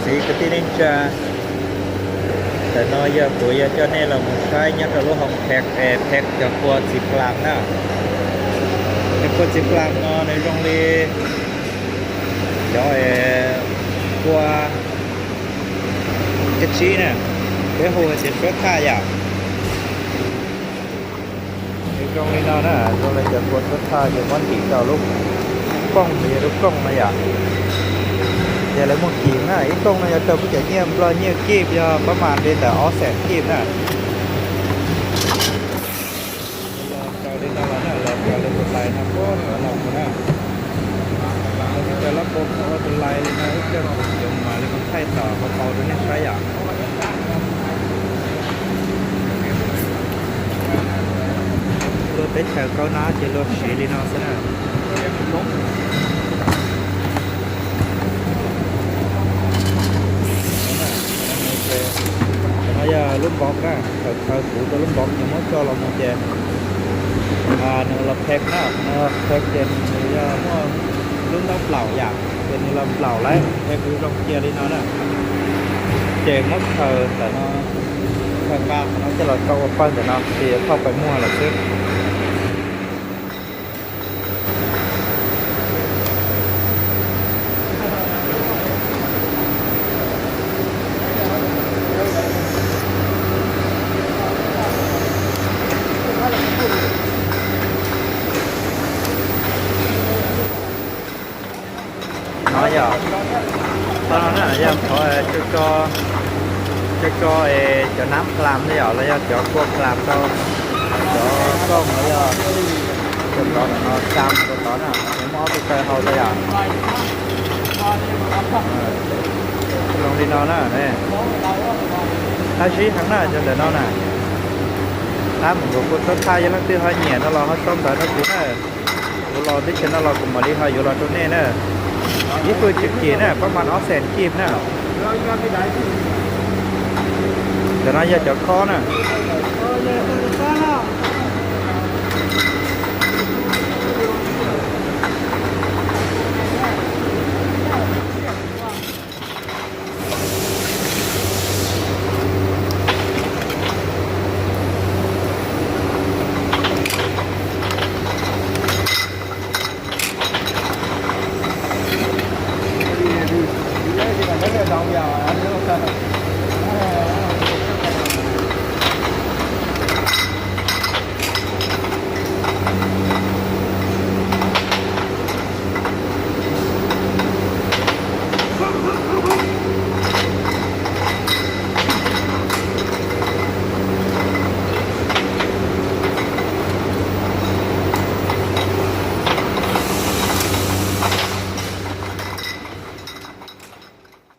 Ib kwv tij neej tsa, ntawm no yog kuv yuav coj nej los mus saib nyob rau lub hoo Phev, Phev cov kua txiv plas na. Cov kua txiv plas no nws zoo li cov kua kab tsib na, peb hu tias suab thaj yom. Nws zoo li no na, zoo li cov kua suab thaj ces muab ntim rau lub kooj, yog lub kooj no yom. Ces lawv muag kim na, ib kooj no yog raws peb cov nyiaj Nplog, nyiaj kib yog pab mas li ntawm ob xees kib na. Los raws li no los na, los raws li tus lais no puag tod los mus na. Los cov lab pov ua tus lais li no, ib pliag kuv mam li mus thaij tom hauv paus rau nej saib yom. Luag teb chaws Kaub Nab ces luag siv li no xwb na. Cov no yog lub npov na, thaum khaws kuv rau lub npov ces muab tso los mus ces nws los Phev na, nws los Phev ces nws yog muaj lub ntaub nplaum yom, ces nws los nplaum lawm, Phev kuv zoo cia li no na. Ces muab khaws ntawm no, khaws nqa qhov no coj los rau ua pawg ntawm no ces yuav thauj pais muag lawm xwb. No yog, qhov no na yog qhov tso, tso cov nab plas na yom, los yog cov kua plas rau cov kooj los yog cov tod no, tsa rau tod na, nws muaj ob tug kaw hau rau yom. Zoo li no na. Qab zib heev na cov ntawm no na. Qab mus nkaus kua suab thaj, yog leej twg ho nyiam no los ho sau ntawv rau kuv na. Kuv los teb chaws no los kuv mam li ho yuav los rau nej na. Ib pawg tsw kim na, pab mas ob xees kib na. Cov no yog cov khob na.